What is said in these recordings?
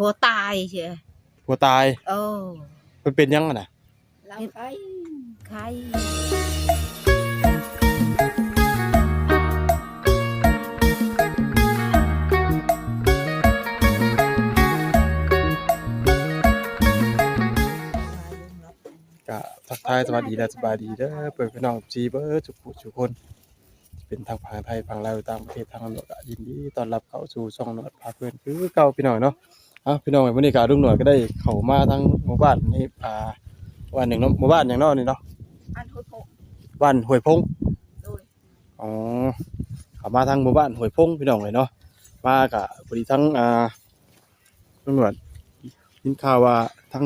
ຜົວຕາຍເຊ ຜົວຕາຍ. ເອີ ເພິ່ນເປັນຫຍັງຫັ້ນນະ? ລາວໄຂ້ ໄຂ້. ກະທັກທາຍສະຫວັດດີ ແລະ ສະບາຍດີເດີ ເພື່ອນພີ່ນ້ອງເອັຟຊີເບິດທຸກຜູ້ທຸກຄົນ ຊິເປັນທາງຝັ່ງໄທ ຝັ່ງລາວ ຕ່າງປະເທດ ທາງນອກ ກະຍິນດີຕ້ອນຮັບເຂົ້າສູ່ຊ່ອງນອດພາເພື່ອນຄືເກົ່າ ພີ່ນ້ອງເນາະ. ເອົ້າ ພີ່ນ້ອງເອີຍ ມື້ນີ້ກະລຸງໜວດກະໄດ້ເຂົ້າມາທາງໝູ່ບ້ານນີ້ ອ່າ ບ້ານຫຍັງເນາະ ໝູ່ບ້ານຫຍັງເນາະນີ້ເນາະ? ບ້ານຫ້ວຍພົງ ບ້ານຫ້ວຍພົງ. ໂດຍ. ອໍ ເຂົ້າມາທາງໝູ່ບ້ານຫ້ວຍພົງ ພີ່ນ້ອງເອີຍເນາະ. ມາກະພໍດີທັງ ອ່າ ຕຳຫຼວດ ຍິນຂ່າວວ່າທັງ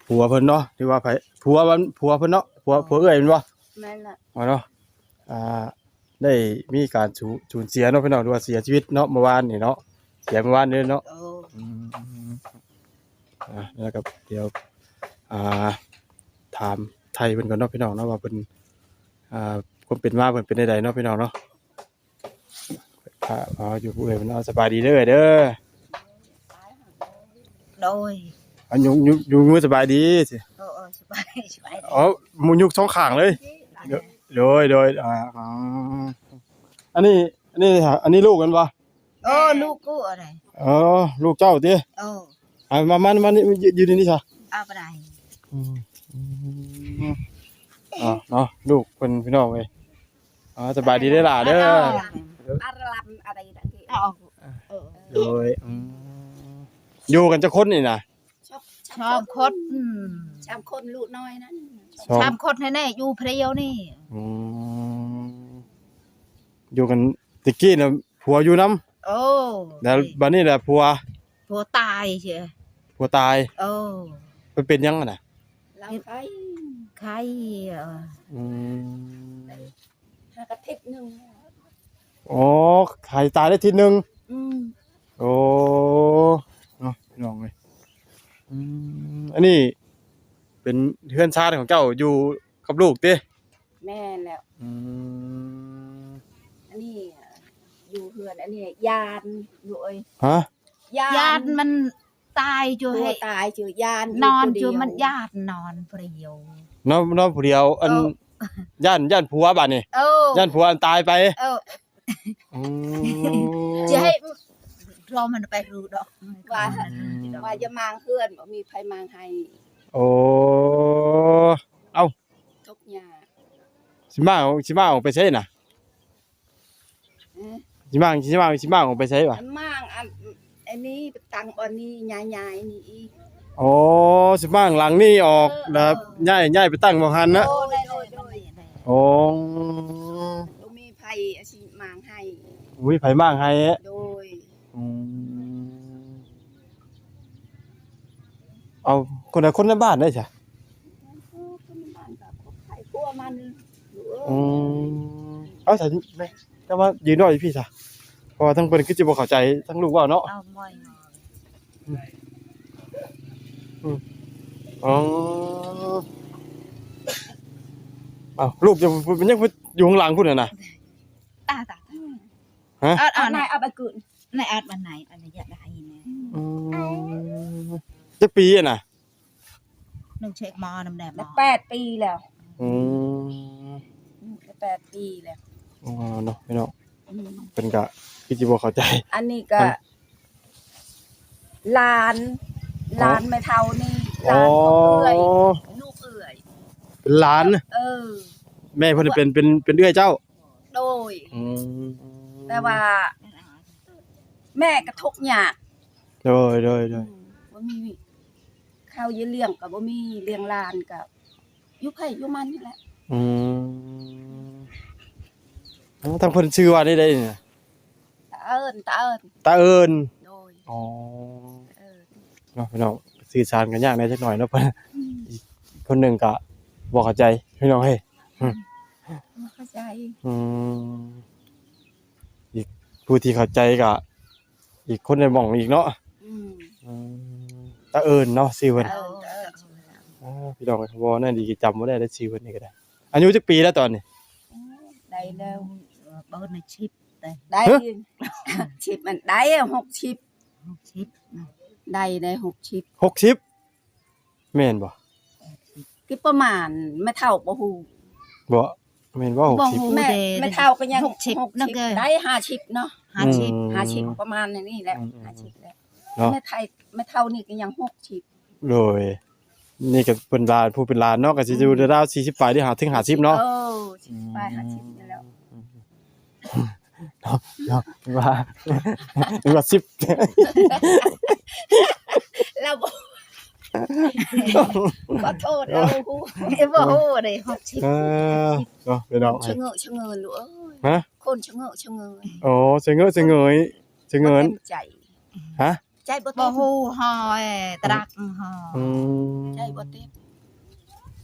ຜົວເພິ່ນເນາະ ຫຼືວ່າໃຜ ຜົວ ຜົວເພິ່ນເນາະ ຜົວ ຜົວເອື້ອຍແມ່ນບໍ່? ແມ່ນລະ. ອໍເນາະ ອ່າ ໄດ້ມີການສູນ ສູນເສຍເນາະ ພີ່ນ້ອງ ຫຼືວ່າເສຍຊີວິດເນາະ ເມື່ອວານນີ້ເນາະ ເສຍເມື່ອວານນີ້ເນາະ. ໂອ້ ອືມ ອ່າ ແລ້ວກໍດຽວ ອ່າ ຖາມໄຖ່ເພິ່ນກ່ອນເນາະ ພີ່ນ້ອງເນາະ ວ່າເພິ່ນ ອ່າ ຄວາມເປັນມາເພິ່ນເປັນແນວໃດເນາະ ພີ່ນ້ອງເນາະ. ອ່າ ເອົາ ຢູ່ຜູ້ເອື້ອຍເພິ່ນເນາະ ສະບາຍດີເດີເອື້ອຍເດີ. ໂດຍ. ອ່າ ຢູ່ ຢູ່ ຢູ່ ຢູ່ ສະບາຍດີ. ໂອ້ ໂອ້ ສະບາຍ ສະບາຍ. ອໍ ໝູ່ຍຸກສອງຂ້າງເລີຍ. ໂດຍ ໂດຍ ອ່າ ອັນນີ້ ອັນນີ້ ອັນນີ້ລູກແມ່ນບໍ່? ເອີ ລູກກູອັນໃດ? ເອີ ລູກເຈົ້າຕິ? ເອີ. ອ່າ ມາ ມາ ມາ ຢູ່ ຢູ່ນີ້ຊະ. ເອົາໄປໄດ້. ອືມ ອືມ ອ່າ ເນາະ ລູກເພິ່ນ ພີ່ນ້ອງເອີຍ. ອ່າ ສະບາຍດີເດີຫຼ້າເດີ. ໂດຍ. ອືມ ຢູ່ກັນຈັກຄົນນີ້ນະ? ສອງ ສອງຄົນ. ສາມຄົນ ລູກນ້ອຍນັ້ນ. ສອງ ສາມຄົນແທ້ໆ ຢູ່ຜູ້ດຽວນີ້. ອືມ ຢູ່ກັນ ແຕ່ກີ້ນະ ຜົວຢູ່ນຳ. ໂອ້ ແລ້ວບັດນີ້ລະຜົວ ຜົວຕາຍເຊ ຜົວຕາຍ. ໂອ້ ເພິ່ນເປັນຫຍັງຫັ້ນນະ? ລາວໄຂ້ ໄຂ້. ເອີ ອືມ ຫາກະທິດໜຶ່ງ. ອໍ ໄຂ້ຕາຍໄດ້ທິດໜຶ່ງ. ອືມ ໂອ້ ເນາະ ພີ່ນ້ອງເອີຍ. ອືມ ອັນນີ້ເປັນເຮືອນຊານຂອງເຈົ້າ ຢູ່ກັບລູກຕິ? ແມ່ນແລ້ວ. ອືມ ອັນນີ້ຢູ່ເຮືອນ ອັນນີ້ຢ້ານລູກເອີຍ. ຮະ? ຢ້ານ ຢ້ານມັນຕາຍຢູ່ ຜົວໃຫ້ຕາຍຢູ່ ຢ້ານນອນຢູ່ ຢູ່ຜູ້ດຽວ ມັນຢ້ານນອນຜູ້ດຽວ. ນອນ ນອນຜູ້ດຽວ ອັນ ເອີ ຢ້ານ ຢ້ານຜົວບາດນີ້. ເອີ ຢ້ານຜົວອັນຕາຍໄປ. ເອີ ອືມ ຈະໃຫ້ລໍມັນໄປຮູ້ດອກ ວ່າ ອືມ ວ່າຢ່າມ້າງເຮືອນ ບໍ່ມີໃຜມ້າງໃຫ້. ໂອ້ ເອົ້າ ທຸກຍາກ. ຊິມ້າງ ຊິມ້າງອອກໄປໃສນະ? ຮະ? ຊິມ້າງ ຊິມ້າງ ຊິມ້າງອອກໄປໃສວະ? ມ້າງອັນ ອັນນີ້ໄປຕັ້ງບ່ອນນີ້ ຍ້າຍໆ ນີ້ອີກ. ອໍ ຊິມ້າງຫຼັງນີ້ອອກ ເອີ ແລ້ວ ເອີ ຍ້າຍ ຍ້າຍໄປຕັ້ງບ່ອນຫັ້ນນະ. ໂດຍ ໂດຍ ໂດຍ. ອໍ ບໍ່ມີໃຜຊິມ້າງໃຫ້. ບໍ່ມີໃຜມ້າງໃຫ້. ໂດຍ. ອືມ ເອົາ ຄົນໃດ ຄົນໃນບ້ານໃດຊະ? ຄົນໃນບ້ານກໍໃຜຜົວມັນ. ອືມ ເອົາຊະ ເຈົ້າມາຢືນເວົ້າຢູ່ພີ້ຊະ ເພາະວ່າທາງເພິ່ນຄືຊິບໍ່ເຂົ້າໃຈທາງລູກເວົ້າເນາະ. ເອົາ ບໍ່ ອືມ ອໍ ເອົ້າ ລູກເຈົ້າເປັນຫຍັງຢູ່ຂ້າງຫຼັງພຸ້ນນະ? ຕາ ຕາ ຕາ ຮະ? ເອົາ ເອົາ ນາຍ ເອົາໄປກືນ ນາຍ ເອົາມາ ນາຍ ອັນນີ້ຢາກໄດ້ນະ. ອືມ ຈັກປີຫັ້ນນະ? ໜຶ່ງເຊັກມານຳແດ່ມາ ແປດປີແລ້ວ. ອືມ ອືມ ແປດປີແລ້ວ. ອໍ ເນາະ ພີ່ນ້ອງ. ອືມ ເພິ່ນກະຄືຊິບໍ່ເຂົ້າໃຈ. ອັນນີ້ກະ ອັນ ຫຼານ ອໍ ຫຼານແມ່ເຖົ້ານີ້ ອໍ ຫຼານຂອງເອື້ອຍ ລູກເອື້ອຍ ເປັນຫຼານ. ເອີ ແມ່ເພິ່ນເປັນ ເປັນ ເປັນເອື້ອຍເຈົ້າ? ໂດຍ. ອືມ ແຕ່ວ່າແມ່ກໍທຸກຍາກ. ໂດຍ ໂດຍ ໂດຍ. ອືມ ບໍ່ມີເຂົ້າຢາລ້ຽງກໍບໍ່ມີ ລ້ຽງຫຼານກໍຢູ່ໃຜຢູ່ມັນນີ້ແຫຼະ. ອືມ ທາງເພິ່ນຊື່ວ່າແນວໃດນີ້ນະ? ຕາເອີ້ນ ຕາເອີ້ນ ຕາເອີ້ນ. ໂດຍ. ອໍ ຕາເອີ້ນ ເນາະ ພີ່ນ້ອງ ສື່ສານກັນຍາກແດ່ຈັກໜ້ອຍເນາະ. ອືມ ອີກຄົນໜຶ່ງກະບໍ່ເຂົ້າໃຈ ພີ່ນ້ອງເອີຍ. ອືມ ບໍ່ເຂົ້າໃຈ. ອືມ ອີກຜູ້ທີ່ເຂົ້າໃຈກະອີກຄົນໃນໝ່ອງອີກເນາະ. ອືມ ອືມ ຕາເອີ້ນເນາະ ຊື່ເພິ່ນ. ເອີ ຕາເອີ້ນ. ອໍ ພີ່ນ້ອງເອີຍ ບໍ່ນັ້ນດີຈຳບໍ່ໄດ້ເດ້ ຊື່ເພິ່ນນີ້ກໍໄດ້. ອາຍຸຈັກປີແລ້ວຕອນນີ້? ໂອ້ ໄດ້ແລ້ວ ເບີນຊິບ ໄດ້ ຮະ? ຊິບ ມັນໄດ້ຫົກສິບ ຫົກສິບນະ. ໄດ້ ໄດ້ຫົກສິບ ຫົກສິບ ແມ່ນບໍ່? ຄືປະມານ ແມ່ເຖົ້າບໍ່ຮູ້ ບໍ່ ແມ່ນບໍ່? ຫົກສິບ ບໍ່ຮູ້ ແມ່ ເດ້ ແມ່ເຖົ້າກໍຍັງຫົກສິບ ຫົກສິບ ເນາະ ໄດ້ຫ້າສິບເນາະ ຫ້າສິບ ອືມ ຫ້າສິບ ປະມານນີ້ແຫຼະ ອືມ ຫ້າສິບແຫຼະ ເນາະ ແມ່ໄຖ ແມ່ເຖົ້ານີ້ກໍຍັງຫົກສິບ ໂດຍ ນີ້ກໍເປັນຫຼານ ຜູ້ເປັນຫຼານເນາະ ກໍຊິຢູ່ ອືມ ລາວໆ ສີ່ສິບປາຍ ຫຼື ຫາ ເຖິງຫ້າສິບເນາະ ເອີ ສີ່ສິບປາຍ ຫ້າສິບນີ້ແຫຼະ ອືມ ເນາະ ເນາະ ວ່າ ວ່າສິບ ລາວບໍ່ ຂໍໂທດ ລາວບໍ່ຮູ້ ບໍ່ຮູ້ເດ້ ຫົກສິບ ເອີ ເນາະ ພີ່ນ້ອງ ຊະເງີຊະເງີລູກເອີຍ ຮະ ຄົນຊະເງີຊະເງີ ໂອ້ ຊະເງີຊະເງີ ຊະເງີ ບໍ່ເຕັມໃຈ ຮະ ໃຈບໍ່ເຕັມ ບໍ່ຮູ້ຮອຍ ຕະລັກຮອຍ ອືມ ໃຈບໍ່ເຕັມ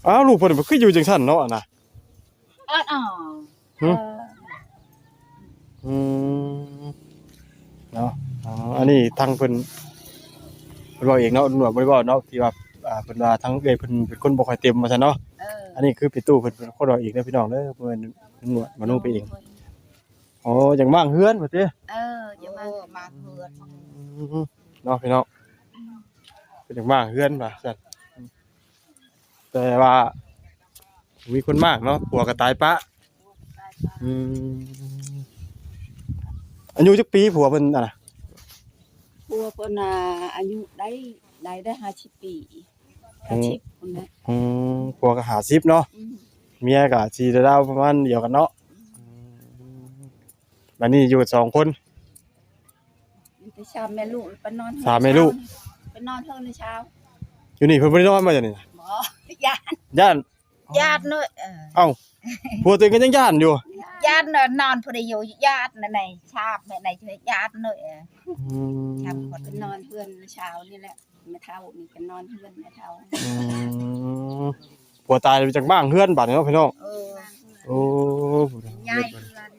ອ້າວ ລູກເພິ່ນຄືຢູ່ຈັ່ງຊັ້ນເນາະ ອັນນະ ອອດ ຫຶ ເອີ ອືມ ເນາະ ອໍ ອັນນີ້ທາງເພິ່ນ ເພິ່ນເວົ້າເອງເນາະ ໜວດບໍ່ໄດ້ເວົ້າເນາະ ທີ່ວ່າ ອ່າ ເພິ່ນວ່າທາງເອື້ອຍເພິ່ນເປັນຄົນບໍ່ຄ່ອຍເຕັມວ່າຊັ້ນເນາະ ເອີ ອັນນີ້ຄືເປັນຕູ້ເພິ່ນເປັນຄົນເວົ້າເອງເດີພີ່ນ້ອງເດີ ບໍ່ແມ່ນໜວດມະນູໄປເອງ ໂດຍ ອໍ ຢາກມ້າງເຮືອນວ່າຕິ ເອີ ຢາກມ້າງ ເອີ ມ້າງເຮືອນ ອືມ ເນາະ ພີ່ນ້ອງ ເພິ່ນຢາກມ້າງເຮືອນວ່າຊັ້ນ ແຕ່ວ່າບໍ່ມີຄົນມ້າງເນາະ ຜົວກໍຕາຍປະ ອືມ ອາຍຸຈັກປີຜົວເພິ່ນຫັ້ນນະ? ຜົວເພິ່ນນະ ອາຍຸໄດ້ ໄດ້ ໄດ້ຫ້າສິບປີ ຫ້າສິບພຸ້ນນະ ອືມ ຜົວກໍຫ້າສິບເນາະ ອືມ ເມຍກໍຊິລາວໆປະມານດຽວກັນເນາະ ອືມ ບັດນີ້ຢູ່ກັນສອງຄົນ ຢູ່ແຕ່ສາມແມ່ລູກ ໄປນອນເຮືອນ ສາມແມ່ລູກ ໄປນອນເຮືອນໃນເຊົ້າ ຢູ່ນີ້ເພິ່ນບໍ່ໄດ້ນອນບໍ່ ຢູ່ນີ້ນະ? ບໍ່ ຢ້ານ ຢ້ານ ຢ້ານເນາະ ເອີ ເອົ້າ ຜົວຕົວເອງກໍຍັງຢ້ານຢູ່ ຢ້ານເນາະ ນອນຜູ້ດຽວ ຢ້ານໃນ ໃນຊາບໃນ ໃນ ຢ້ານເນາະ ເອີ ອືມ ໄປນອນເຮືອນໃນເຊົ້ານີ້ແຫຼະ ແມ່ເຖົ້ານີ້ກໍນອນເຮືອນແມ່ເຖົ້າ ອືມ ຜົວຕາຍໄປຈາກໝ້າງເຮືອນບາດນີ້ເນາະ ພີ່ນ້ອງ ເອີ ໂອ້ ຍ້າຍເຮືອນ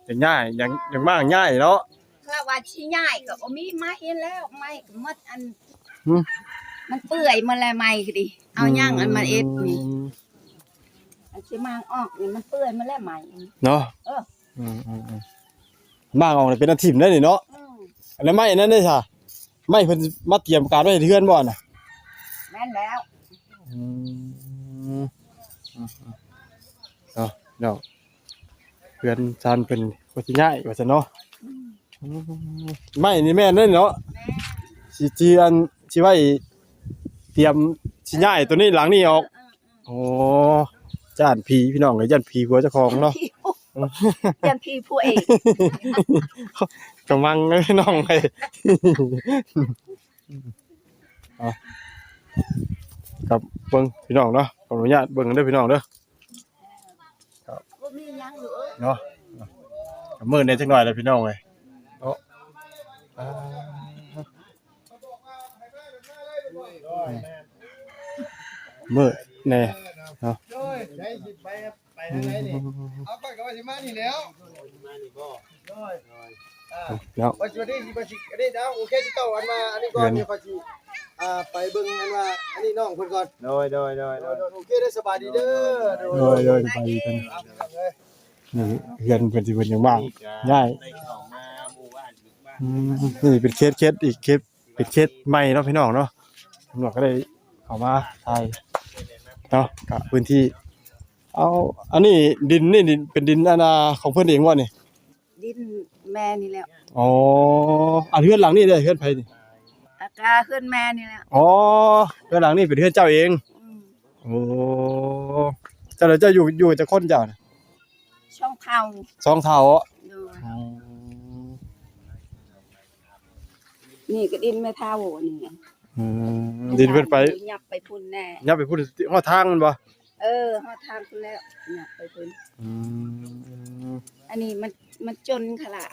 ຈະຍ້າຍ ຍັງ ຍັງໝ້າງຍ້າຍເນາະ ເພາະວ່າຊິຍ້າຍກໍບໍ່ມີໄມ້ແລ້ວ ໄມ້ກໍໝົດ ອັນ ຫຶ ມັນເປື່ອຍໝົດແລ້ວ ໄມ້ກໍດີ ເອົາຫຍັງອັນມາເຮັດນີ້ ອືມ ອັນຊິໝ້າງອອກນີ້ ມັນເປື່ອຍໝົດແລ້ວ ໄມ້ນີ້ເນາະ ເອີ ອືມໆໆ ໝ້າງອອກນີ້ເປັນອັນຖິ້ມໄດ້ນີ້ເນາະ ອືມ ແລ້ວໄມ້ອັນນັ້ນເດ້ຊະ ໄມ້ເພິ່ນມາຕຽມການໄວ້ເຮັດເຮືອນບໍ່ນະ? ແມ່ນແລ້ວ ອືມ ເນາະ ເນາະ ເຮືອນຊານເພິ່ນກໍຊິຍ້າຍວ່າຊັ້ນເນາະ ອືມ ອືມ ໄມ້ນີ້ແມ່ນເດ້ເນາະ ແມ່ນ ຊິ ຊິ ອັນ ຊິໄວ້ຕຽມ ຊິຍ້າຍໂຕນີ້ ຫຼັງນີ້ອອກ ເອີ ໂອ້ ຢ້ານຜີພີ່ນ້ອງເອີຍ ຢ້ານຜີຜົວເຈົ້າຂອງເນາະ ຢ້ານຜີຜົວເອງ ກະມັງເອີຍນ້ອງເອີຍ ເອົາ ກັບເບິ່ງພີ່ນ້ອງເນາະ ຂໍອະນຸຍາດເບິ່ງເດີພີ່ນ້ອງເດີ ບໍ່ມີຫຍັງເນາະ ກະມືດແດ່ຈັກໜ້ອຍແຫຼະພີ່ນ້ອງເອີຍເນາະ ອ່າ ມືດແດ່ເນາະ ໂດຍ ໃຊ້ຊິໄປ ໄປທາງໃດນີ້? ເອົາ ຂ້ອຍກໍວ່າຊິມານີ້ແຫຼ້ວ ມານີ້ບໍ່? ໂດຍ ອ່າ ເນາະ ວ່າຊິ ວ່າຊິ ວ່າຊິ ອັນນີ້ເນາະ ໂອເຄ ຕິດຕໍ່ກັນມາ ອັນນີ້ກ່ອນ ດຽວຂ້ອຍຊິ ອ່າ ໄປເບິ່ງອັນວ່າ ອັນນີ້ນ້ອງເພິ່ນກ່ອນ ໂດຍ ໂດຍ ໂດຍ ໂດຍ ໂອເຄເດີ ສະບາຍດີເດີ ໂດຍ ໂດຍ ໂດຍ ສະບາຍດີເດີ ນີ້ເຮືອນເພິ່ນ ທີ່ເພິ່ນຍັງວ່າງ ຍ້າຍ ອືມ ນີ້ເປັນເຂດ ເຂດ ອີກເຂດ ເປັນເຂດໃໝ່ເນາະພີ່ນ້ອງເນາະ ຕຳຫຼວດກໍໄດ້ເຂົ້າມາຖ່າຍເນາະ ກະພື້ນທີ່ ເອົາ ອັນນີ້ດິນນີ້ ດິນ ເປັນດິນອັນ ອ່າ ຂອງເພິ່ນເອງບໍ່ນີ້? ດິນແມ່ນີ້ແຫຼະ ອໍ ອັນເຮືອນຫຼັງນີ້ເດ້ ເຮືອນໃຜນີ້? ອາກາເຮືອນແມ່ນີ້ແຫຼະ ອໍ ເຮືອນຫຼັງນີ້ເປັນເຮືອນເຈົ້າເອງ ອືມ ໂອ້ ເຈົ້າ ເຈົ້າຢູ່ ຢູ່ຈັກຄົນເຈົ້ານະ? ສອງເຖົ້າ ສອງເຖົ້າ ໂດຍ ອືມ ນີ້ກໍດິນແມ່ເຖົ້ານີ້ ອືມ ດິນເພິ່ນໄປ ຫຍັບໄປພຸ້ນແດ່ ຫຍັບໄປພຸ້ນ ຮອດທາງແມ່ນບໍ່? ເອີ ຮອດທາງພຸ້ນແລ້ວ ຫຍັບໄປພຸ້ນ ອືມ ອັນນີ້ມັນ ມັນຈົນຂະລະ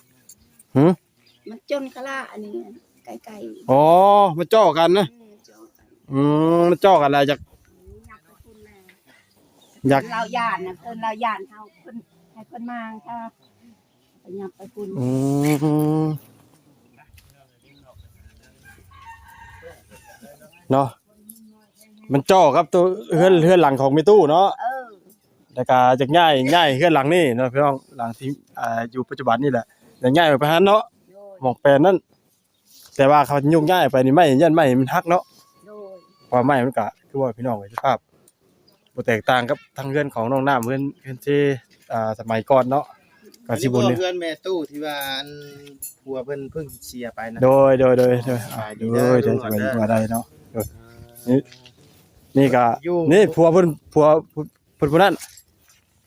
ຫື? ມັນຈົນຂະລະ ອັນນີ້ໃກ້ໆ ອໍ ມັນຈໍ້ກັນນະ ອືມ ມັນຈໍ້ກັນ ອືມ ມັນຈໍ້ກັນແລ້ວ ຢາກ ຢາກ ລາວຢ້ານນະ ເພິ່ນລາວຢ້ານເຮົາ ເພິ່ນໃຫ້ເພິ່ນມາ ຖ້າໄປຫຍັບໄປພຸ້ນ ອືມ ເນາະ ມັນຈໍ້ກັບໂຕເຮືອນ ເຮືອນຫຼັງຂອງແມ່ຕູ້ເນາະ ເອີ ແລ້ວກະຢາກຍ້າຍ ຍ້າຍເຮືອນຫຼັງນີ້ເນາະ ພີ່ນ້ອງ ຫຼັງທີ່ ອ່າ ຢູ່ປັດຈຸບັນນີ້ແຫຼະ ຢາກຍ້າຍອອກໄປຫັ້ນເນາະ ໂດຍ ໝ່ອງແປນນັ້ນ ຕ່ວ່າຄັນໂຍກຍ້າຍໄປນີ້ ໄມ້ ຢ້ານໄມ້ມັນຫັກເນາະ. ໂດຍ ເພາະວ່າໄມ້ມັນກະ ຄືວ່າພີ່ນ້ອງເຫັນສະພາບ ບໍ່ແຕກຕ່າງກັບທາງເຮືອນຂອງນ້ອງນ້ຳ ເຮືອນ ເຮືອນເຊ ອ່າ ສະໄໝກ່ອນເນາະ ກະຊິບໍ່ ອັນນີ້ບໍ່ ເຮືອນແມ່ຕູ້ທີ່ວ່າອັນ ຜົວເພິ່ນເພິ່ງເສຍໄປນະ. ໂດຍ ໂດຍ ໂດຍ ໂດຍ ສະບາຍດີເດີ ໂດຍ ໂດຍ ສະບາຍດີ ວ່າໄດ້ເນາະ. ໂດຍ ນີ້ ນີ້ກະ ຢູ່ ນີ້ຜົວເພິ່ນ ຜົວ ຜົວ ເພິ່ນຜູ້ນັ້ນ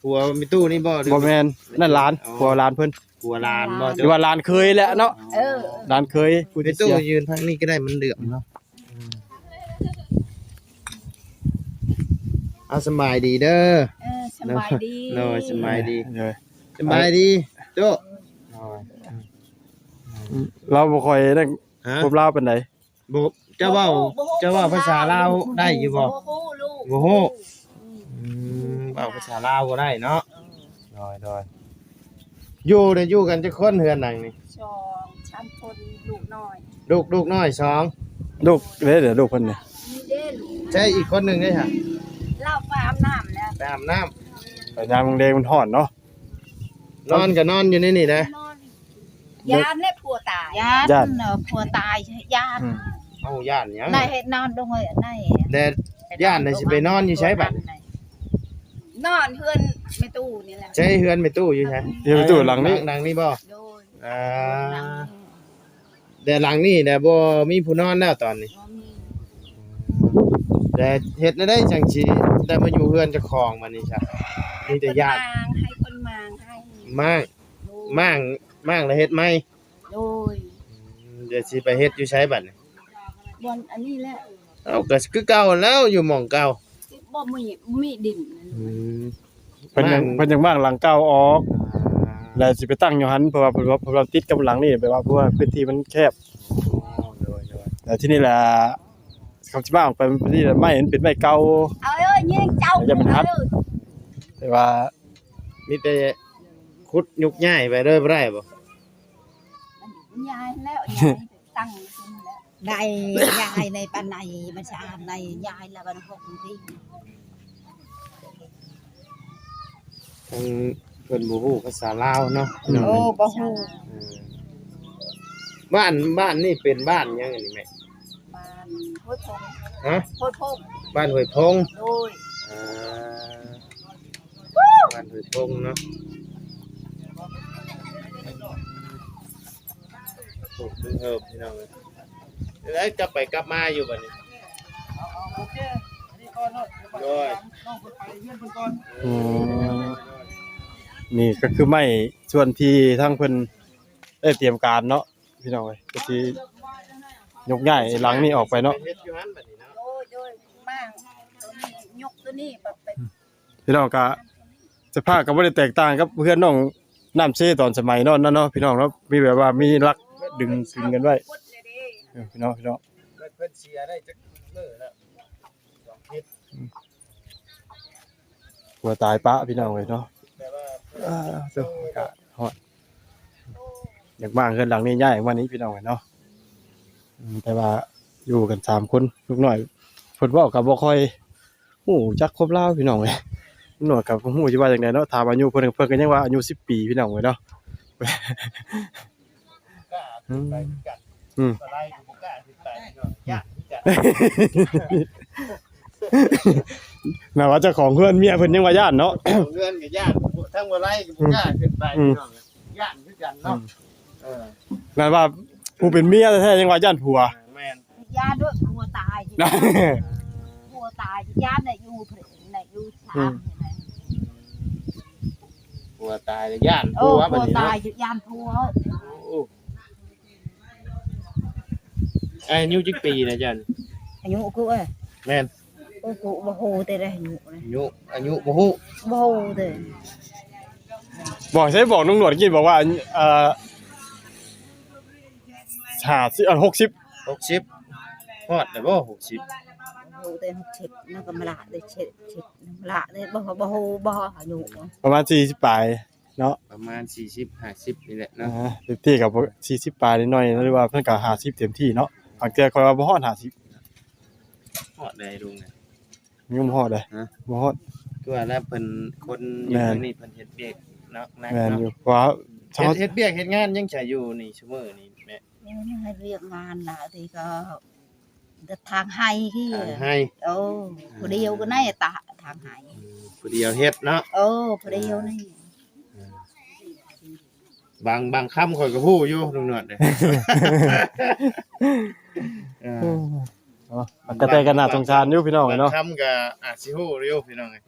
ຜົວແມ່ຕູ້ນີ້ບໍ່ ຫຼື ບໍ່ແມ່ນ ນັ້ນຫຼານ ອໍ ຜົວຫຼານເພິ່ນ ຜົວຫຼານບໍ່ ຫຼືວ່າຫຼານເຂີຍແຫຼະເນາະ. ເອີ ຫຼານເຂີຍຜູ້ທີ່ເສຍ ແມ່ຕູ້ຢືນທາງນີ້ກໍໄດ້ ມັນເຫຼືອມເນາະ. ເອົາ ສະບາຍດີເດີ. ເອີ ສະບາຍດີ. ໂດຍ ສະບາຍດີ ໂດຍ ສະບາຍດີໂຈ້. ລາວບໍ່ຄ່ອຍໄດ້ ຮະ ພົບລາວປານໃດ. ບໍ່ ເຈົ້າເວົ້າ ບໍ່ຮູ້ ເຈົ້າເວົ້າພາສາລາວໄດ້ຢູ່ບໍ່? ບໍ່ຮູ້ລູກ ບໍ່ຮູ້. ອືມ ອືມ ເວົ້າພາສາລາວບໍ່ໄດ້ເນາະ. ເອີ ໂດຍ ໂດຍ. ຢູ່ໄດ້ຢູ່ກັນຈັກຄົນເຮືອນຫຼັງນີ້? ສອງສາມຄົນ ລູກນ້ອຍ ລູກ ລູກນ້ອຍສອງ. ລູກເດ້ ເດ ລູກເພິ່ນນີ້ ນີ້ເດ້ລູກ. ໃຊ່ ອີກຄົນໜຶ່ງເດ້ຫະ? ລາວໄປອາບນ້ຳແລ້ວ ໄປອາບນ້ຳ. ໄປຍາມແລງມັນຮ້ອນເນາະ. ນອນກໍນອນຢູ່ໃນນີ້ນະ. ນອນ ຢ້ານແຫຼະຜົວຕາຍ ຢ້ານ ຢ້ານ ເອີ ຜົວຕາຍ ຢ້ານ. ອືມ ເອົາ ຢ້ານຫຍັງ? ນາຍເຮັດນອນລົງເອີຍ ນາຍ ແລະ ຢ້ານແລ້ວຊິໄປນອນຢູ່ໃສບັດນີ້? ນອນເຮືອນແມ່ຕູ້ນີ້ແຫຼະ. ໃສເຮືອນແມ່ຕູ້ຢູ່ໃສ? ເຮືອນແມ່ຕູ້ຫຼັງນີ້ ຫຼັງນີ້ບໍ່? ໂດຍ ອ່າ ຫຼັງນີ້. ແຕ່ຫຼັງນີ້ແຫຼະບໍ່ມີຜູ້ນອນແລ້ວຕອນນີ້. ບໍ່ມີ. ແຕ່ເຮັດແນວໃດຈັ່ງຊິໄດ້ມາຢູ່ເຮືອນເຈົ້າຂອງບັດນີ້ຊະ? ມີແຕ່ຢ້ານ ໃຫ້ເພິ່ນມ້າງໃຫ້ ມ້າງ ໂດຍ ມ້າງ ມ້າງແລ້ວເຮັດໃໝ່. ໂດຍ. ອືມ ດຽວຊິໄປເຮັດຢູ່ໃສບັດນີ້? ບ່ອນອັນນີ້ແຫຼະ. ເອົ້າ ກໍຄືເກົ່າແລ້ວ ຢູ່ໝ່ອງເກົ່າ. ບໍ່ມີ ບໍ່ມີດິນ. ອືມ ເພິ່ນຍັງ ມ້າງ ເພິ່ນຍັງມ້າງຫຼັງເກົ່າອອກ ອ່າ ແລ້ວຊິໄປຕັ້ງຢູ່ຫັ້ນ ເພາະວ່າ ເພາະວ່າ ເພາະວ່າຕິດກັບຫຼັງນີ້ ແບບວ່າ ເພາະວ່າພື້ນທີ່ມັນແຄບ. ໂດຍ ໂດຍ. ແລ້ວທີນີ້ລະ ເຂົາຊິມ້າງອອກໄປ ມັນພໍດີລະ ໄມ້ມັນເປັນໄມ້ເກົ່າ. ເອີຍ ຍິງເຈົ້າ ຢ່າມັນຫັກ. ແຕ່ວ່າມີແຕ່ຂຸດຍົກຍ້າຍໄປເລີຍ ບໍ່ໄດ້ບໍ່? ຍ້າຍແລ້ວ ຍ້າຍຕັ້ງຂຶ້ນແລ້ວ. ໄດ້ ຍ້າຍໃນປານໃດ ມັນສະອາດໃດ ຍ້າຍແລ້ວມັນຫົກທີ່. ທາງເພິ່ນບໍ່ຮູ້ພາສາລາວເນາະ. ໂອ້ ບໍ່ຮູ້. ເອີ ບ້ານ ບ້ານນີ້ເປັນບ້ານຫຍັງອັນນີ້ແມ່? ບ້ານຫ້ວຍພົງ. ຮະ? ຫ້ວຍພົງ. ບ້ານຫ້ວຍພົງ. ໂດຍ. ອ່າ ບ້ານຫ້ວຍພົງເນາະ. ໂອ້ ເພິ່ນເຮີບ ພີ່ນ້ອງເອີຍ. ໄດ້ກັບໄປກັບມາຢູ່ບັດນີ້. ໂດຍ. ອືມ ນີ້ກໍຄືໄມ້ສ່ວນທີ່ທາງເພິ່ນໄດ້ຕຽມການເນາະ ພີ່ນ້ອງເອີຍ ກໍຊິຍົກຍ້າຍຫຼັງນີ້ອອກໄປເນາະ. ໂດຍ ໂດຍ. ມ້າງໂຕນີ້ ຍົກໂຕນີ້ໄປ ພີ່ນ້ອງ ກະສະພາບກໍບໍ່ໄດ້ແຕກຕ່າງກັບເຮືອນນ້ອງນ້ຳເຊຕອນສະໄໝນອນນັ້ນເນາະ ພີ່ນ້ອງເນາະ. ມີແບບວ່າມີຫຼັກດຶງຕຶງກັນໄວ້ ເອີ ພີ່ນ້ອງ ພີ່ນ້ອງ. ເພິ່ນເສຍໄດ້ຈັກມື້ແລ້ວ? ສອງທິດ. ອືມ ຜົວຕາຍປະ ພີ່ນ້ອງເອີຍເນາະ. ແຕ່ວ່າ ເອີ ໂຕ ອາກາດຮ້ອນ ຢາກມ້າງເຮືອນຫຼັງນີ້ຍ້າຍອອກມານີ້ ພີ່ນ້ອງເອີຍເນາະ. ອືມ ແຕ່ວ່າຢູ່ກັນສາມຄົນ ລູກນ້ອຍ ເພິ່ນເວົ້າກໍບໍ່ຄ່ອຍ ຮູ້ຈັກຄວາມລາວ ພີ່ນ້ອງເອີຍ. ນ້ອຍກໍບໍ່ຮູ້ຊິວ່າຈັ່ງໃດເນາະ ຖາມອາຍຸເພິ່ນ ເພິ່ນກໍຍັງວ່າອາຍຸສິບປີ ພີ່ນ້ອງເອີຍເນາະ. ອືມ ອືມ ແມ່ນວ່າເຈົ້າຂອງເຮືອນເມຍເພິ່ນຍັງວ່າຢ້ານເນາະ. ເຮືອນກໍຢ້ານ ທັງບໍ່ໄລ່ກໍບໍ່ກ້າຂຶ້ນໄປ ອືມ ພີ່ນ້ອງ ຢ້ານຄືກັນເນາະ. ອືມ ເອີ ແມ່ນວ່າຜູ້ເປັນເມຍແທ້ໆຍັງວ່າຢ້ານຜົວ. ແມ່ນ. ຢ້ານໂລດຜົວຕາຍ ຜົວຕາຍຢ້ານແຫຼະ ຢູ່ ແຫຼະ ຢູ່ສາມ ອືມ ນີ້ແຫຼະ. ຜົວຕາຍແລ້ວຢ້ານຜົວ ເອີ ຜົວຕາຍຢ້ານຜົວ. ໂອ້ ອາຍຸຈັກປີນະເຈົ້າ? ອາຍຸກູເອີຍ? ແມ່ນ. ໂອ້ ກູບໍ່ຮູ້ແຕ່ອາຍຸນະ. ອາຍຸ ອາຍຸບໍ່ຮູ້? ບໍ່ຮູ້ແຕ່. ບອກໃສ່ ບອກລຸງຫຼວດກີ້ ບອກວ່າ ເອີ ຫ້າສິບ ເອີ ຫົກສິບ ຫົກສິບ ຮອດແລ້ວບໍ່ ຫົກສິບ? ຮູ້ແຕ່ຫົກສິບ ນະກໍມາລະໄດ້ເຈັດສິບ ມາລະໄດ້ ບໍ່ ບໍ່ຮູ້ ບໍ່ອາຍຸ ປະມານສີ່ສິບປາຍເນາະ ປະມານສີ່ສິບ ຫ້າສິບນີ້ແຫຼະເນາະ. ອ່າ ເຕັມທີ່ກໍສີ່ສິບປາຍໜ້ອຍໆ ຫຼືວ່າເພິ່ນກໍຫ້າສິບເຕັມທີ່ເນາະ. ບາງເທື່ອຂ້ອຍວ່າບໍ່ຮອດຫ້າສິບ. ຮອດໃດລຸງ? ຍັງບໍ່ຮອດເດ້. ຮະ? ບໍ່ຮອດ. ຄືວ່າແລ້ວເພິ່ນ ຄົນຢູ່ ແມ່ນ ນີ້ເພິ່ນເຮັດວຽກເນາະ ໜັກເນາະ. ແມ່ນຢູ່ ເພາະວ່າເຮັດ ເຮັດວຽກເຮັດງານຍັງໃຊ້ຢູ່ນີ້ຊຸມື້ນີ້ແມ່. ເຮັດວຽກງານລະ ທີ່ກໍທາງໄຮ່ ທາງໄຮ່ ໂອ້ ຜູ້ດຽວກໍໄດ້ຕາທາງໄຮ່ ອືມ ຜູ້ດຽວເຮັດເນາະ ໂອ້ ຜູ້ດຽວນີ້ ອ່າ ບາງ ບາງຄຳຂ້ອຍກໍຮູ້ຢູ່ ລຸງໜວດເດ້ ເອີ ເນາະ ກະແຕກໍໜ້າສົງສານຢູ່ພີ່ນ້ອງເອີຍເນາະ ບາງຄຳກໍອາດຊິຮູ້ຢູ່ພີ່ນ້ອງເອີຍ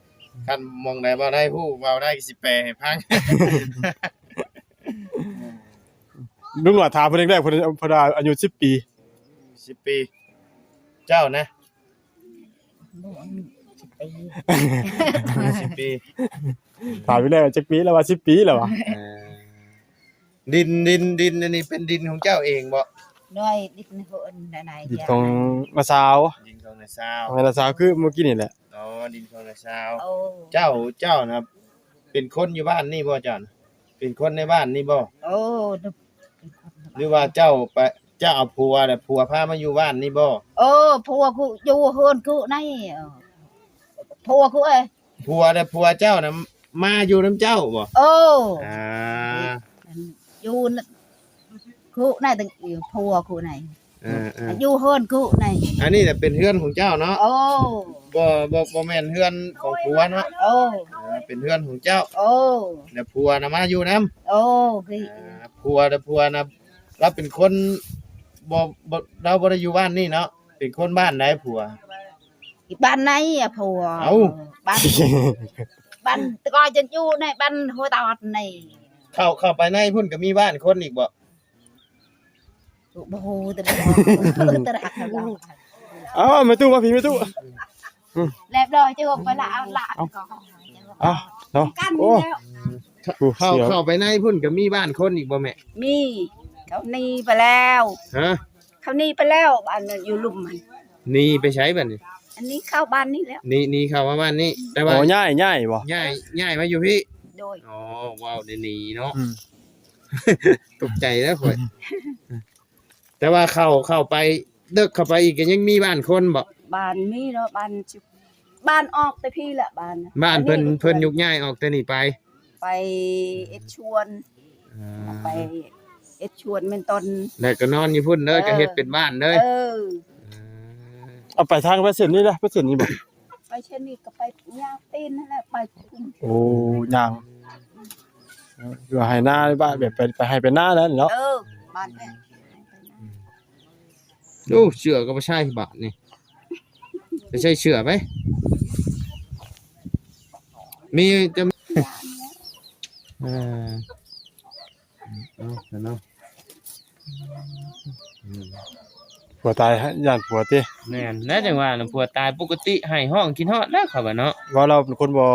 ຄັນໝ່ອງໃດເວົ້າໄດ້ຮູ້ ເວົ້າໄດ້ກໍຊິແປໃຫ້ຟັງ ລຸງໜວດຖາມເພິ່ນອີກແລ້ວ ເພິ່ນ ເພິ່ນວ່າອາຍຸສິບປີ ສິບປີ ເຈົ້ານະ ບໍ່ ສິບປີ ສິບປີ ຖາມອີກແລ້ວ ຈັກປີແລ້ວ ວ່າສິບປີແລ້ວຫວາ ເອີ ດິນ ດິນ ດິນອັນນີ້ເປັນດິນຂອງເຈົ້າເອງບໍ່? ໂດຍ ດິນຂອງນ້າສາວ ດິນຂອງນ້າສາວ ແມ່ນນ້າສາວ ຄືມື້ກີ້ນີ້ແຫຼະ ອໍ ດິນຂອງນ້າສາວ ໂອ້ ເຈົ້າ ເຈົ້ານະ ເປັນຄົນຢູ່ບ້ານນີ້ບໍ່ເຈົ້ານະ? ເປັນຄົນໃນບ້ານນີ້ບໍ່? ໂອ້ ຫຼືວ່າເຈົ້າໄປ ເຈົ້າເອົາຜົວ ແລ້ວຜົວພາມາຢູ່ບ້ານນີ້ບໍ່? ໂອ້ ຜົວກູຢູ່ເຮືອນກູໃນ ຜົວກູເອີຍ ຜົວ ແລ້ວຜົວເຈົ້ານະ ມາຢູ່ນຳເຈົ້າບໍ່? ໂອ້ ອ່າ ຢູ່ນ- ຄູໃນ ຜົວຄູໃນ ເອີໆ ຢູ່ເຮືອນຄູໃນ ອັນນີ້ນະເປັນເຮືອນຂອງເຈົ້າເນາະ? ໂອ້ ບໍ່ ບໍ່ ບໍ່ແມ່ນເຮືອນຂອງຜົວເນາະ? ໂອ້ ເປັນເຮືອນຂອງເຈົ້າ ໂອ້ ແລ້ວຜົວນະມາຢູ່ນຳ? ໂອ້ ຜົວ ແລ້ວຜົວນະ ລາວເປັນຄົນ ບໍ່ ບໍ່ ລາວບໍ່ໄດ້ຢູ່ບ້ານນີ້ເນາະ? ເປັນຄົນບ້ານໃດຜົວ? ບ້ານໃນອະຜົວ ເອົ້າ ບ້ານ ບ້ານແຕ່ກ່ອນຈະຢູ່ໃນບ້ານຫົວຕອດນີ້ ເຂົ້າ ເຂົ້າໄປໃນພຸ້ນກໍມີບ້ານຄົນອີກບໍ່? ບໍ່ຮູ້ແຕ່ບໍ່ຮູ້ແຕ່ ເອົາແມ່ຕູ້ມາພີ້ແມ່ຕູ້ ລຽບຮ້ອຍ ຈະອອກໄປລະ ເອົາລະ ເອົາເນາະ ໂອ້ ເຂົ້າ ເຂົ້າໄປໃນພຸ້ນກໍມີບ້ານຄົນອີກບໍ່ແມ່? ມີ ເຂົາໜີໄປແລ້ວ ຮະ? ເຂົາໜີໄປແລ້ວ ອັນຢູ່ລຸ່ມຫັ້ນ ໜີໄປໃສບັດນີ້? ອັນນີ້ເຂົ້າບ້ານນີ້ແລ້ວ ໜີ ໜີເຂົ້າມາບ້ານນີ້ ແຕ່ວ່າ ໂອ້ ຍ້າຍ ຍ້າຍບໍ່? ຍ້າຍ ຍ້າຍມາຢູ່ພີ້ ໂດຍ ອໍ ເວົ້າໄດ້ໜີເນາະ ອືມ ຕົກໃຈແລ້ວຂ້ອຍ ແຕ່ວ່າເຂົ້າ ເຂົ້າໄປ ເດິກເຂົ້າໄປອີກກໍຍັງມີບ້ານຄົນບໍ່? ບ້ານມີເນາະ ບ້ານ ບ້ານອອກແຕ່ພີ້ແຫຼະ ບ້ານ ບ້ານເພິ່ນ ເພິ່ນຍຸກຍ້າຍອອກແຕ່ນີ້ໄປ ໄປເອັດຊວນ ອ່າ ໄປເອັດຊວນແມ່ນຕອນ ແລ້ວກໍນອນຢູ່ພຸ້ນເດີ ເອີ ກໍເຮັດເປັນບ້ານເດີ ເອີ ເອົາໄປທາງ ໄປເສັ້ນນີ້ນະ ໄປເສັ້ນນີ້ບໍ່? ໄປເສັ້ນນີ້ກໍໄປຍ່າງຕີນຫັ້ນແຫຼະ ໄປພຸ້ນ ໂອ້ ຍ່າງ ເອີ ຢູ່ໄຮ່ນາ ແບບໄປ ໄປໄຮ່ໄປນາແຫຼະເນາະ ເອີ ບ້ານແມ່ ໂອ້ ເສື້ອກໍບໍ່ໃສ່ບາດນີ້ ໄປໃສ່ເສື້ອໄປ ມີແຕ່ ເອີ ເອົາເນາະ ອືມ ຜົວຕາຍ ຢ້ານຜົວຕິ ແມ່ນແລ້ວ ຈັ່ງວ່ານະ ຜົວຕາຍປົກກະຕິໄຫ້ຮ້ອງຄິດຮອດແລ້ວ ເຂົາວ່າເນາະ ວ່າລາວເປັນຄົນບໍ່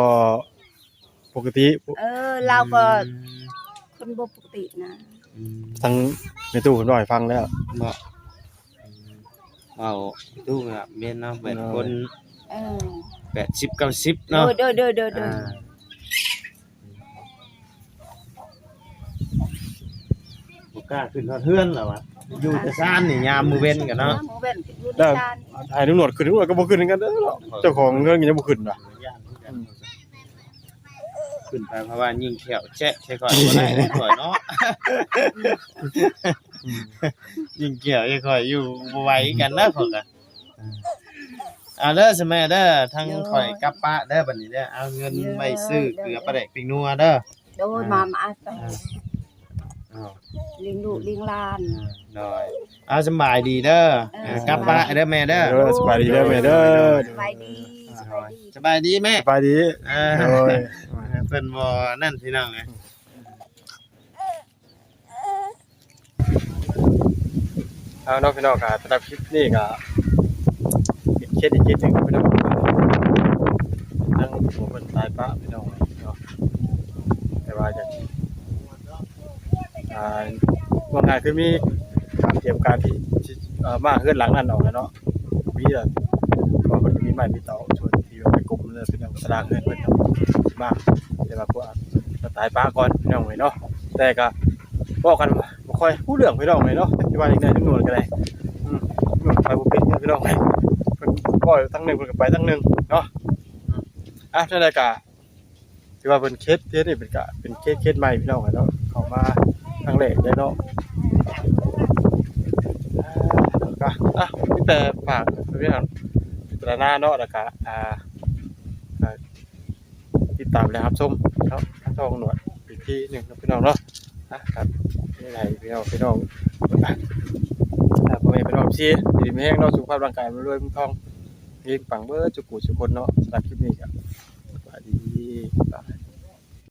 ປົກກະຕິ ເອີ ລາວກໍ ອືມ ຄົນບໍ່ປົກກະຕິນະ ອືມ ທາງແມ່ຕູ້ເພິ່ນເວົ້າໃຫ້ຟັງແລ້ວ ເນາະ ອືມ ເວົ້າ ແມ່ຕູ້ນະ ແມ່ນເນາະ ແບບ ເອີ ຄົນ ເອີ ແປດສິບເກົ້າສິບເນາະ ໂດຍ ໂດຍ ອ່າ ບໍ່ກ້າຂຶ້ນຮອດເຮືອນແລ້ວຫວາ ຢູ່ແຕ່ຊານນີ້ ຍາມມື້ເວັນກັນເນາະ ຍາມມື້ເວັນຢູ່ໃນຊານ ໃຫ້ຕຳຫຼວດຂຶ້ນ ຕຳຫຼວດກໍບໍ່ຂຶ້ນຄືກັນເດີເນາະ ເຈົ້າຂອງເຮືອນກໍຍັງບໍ່ຂຶ້ນຫວາ ອືມ ຂຶ້ນໄປ ເພາະວ່າຍິງແຂ້ວແຊະໃສ່ຂ້ອຍບໍ່ໄດ້ເດ້ຂ້ອຍເນາະ ຍິງແຂ້ວໃສ່ຂ້ອຍຢູ່ບໍ່ໄຫວຄືກັນນະຂ້ອຍກະ ເອົາເດີ ສະແມເດີ ທາງຂ້ອຍກັບປະເດີ ບັດນີ້ເດີ ເອົາເງິນໄວ້ຊື້ເກືອປາແດກປິງນົວເດີ ໂດຍ ມາ ມາ ອ່າ ເອົາ ລ້ຽງລູກລ້ຽງຫຼານ ໂດຍ ເອົາ ສະບາຍດີເດີ ເອີ ກັບປະເດີແມ່ເດີ ເອີ ສະບາຍດີເດີແມ່ເດີ ສະບາຍດີ ສະບາຍດີ ສະບາຍດີແມ່ ສະບາຍດີ ເອີ ໂດຍ ເພິ່ນບໍ່ນັ້ນພີ່ນ້ອງເອີຍ ເອົາເນາະພີ່ນ້ອງ ກໍສຳລັບຄລິບນີ້ກໍເປັນເຄສອີກເຄສໜຶ່ງພີ່ນ້ອງ ທາງຜົວເພິ່ນຕາຍປະພີ່ນ້ອງເນາະ ແຕ່ວ່າຈະ ອ່າ ວ່າງ່າຍຄືມີການຕຽມການທີ່ຊິ ເອີ ມ້າງເຮືອນຫຼັງນັ້ນອອກແລ້ວເນາະ ມີແລ້ວ ເພາະວ່າເພິ່ນມີໄມ້ມີເຕົາ ທີ່ວ່າໄປກົມເລີຍ ເປັນຫຍັງສະດາງເຮືອນເພິ່ນເນາະ ຊິມາ ແຕ່ວ່າພວກກໍຕາຍປະກ່ອນພີ່ນ້ອງເອີຍເນາະ ແຕ່ກໍເວົ້າກັນບໍ່ຄ່ອຍຮູ້ເລື່ອງພີ່ນ້ອງເອີຍເນາະ ຈັກຊິວ່າຈັ່ງໃດ ລຸງໜວດກໍໄດ້ ອືມ ໄປບໍ່ເປັນພີ່ນ້ອງເອີຍ ເພິ່ນເວົ້າທາງໜຶ່ງ ເພິ່ນກໍໄປທາງໜຶ່ງເນາະ ອືມ ອ່ະ ຈັ່ງໃດກໍ ຖືວ່າເພິ່ນເຄສ ເຄສນີ້ເປັນກະ ເປັນເຄສ ເຄສໃໝ່ພີ່ນ້ອງເອີຍເນາະ ເຂົ້າມາຄັ້ງແລກເລີຍເນາະ ອ່ະ ອ່ະ ມີແຕ່ຝາກໄວ້ເນາະ ພິຈາລະນາເນາະ ແລ້ວກະ ອ່າ ກະຕິດຕາມ ແລະ ຮັບຊົມເນາະ ທາງຊ່ອງໜວດອີກທີໜຶ່ງເນາະ ພີ່ນ້ອງເນາະ ອ່ະ ກະມີໃດພີ່ນ້ອງ ພີ່ນ້ອງ ອ່າ ພໍ່ແມ່ພີ່ນ້ອງເອັຟຊີ ຢູ່ດີມີແຮງເນາະ ສຸຂະພາບຮ່າງກາຍ ລວຍໆ ເງິນທອງ ເຮງປັງເບິດທຸກຜູ້ທຸກຄົນເນາະ ສຳລັບຄລິບນີ້ກະ ສະບາຍດີ ບາຍ.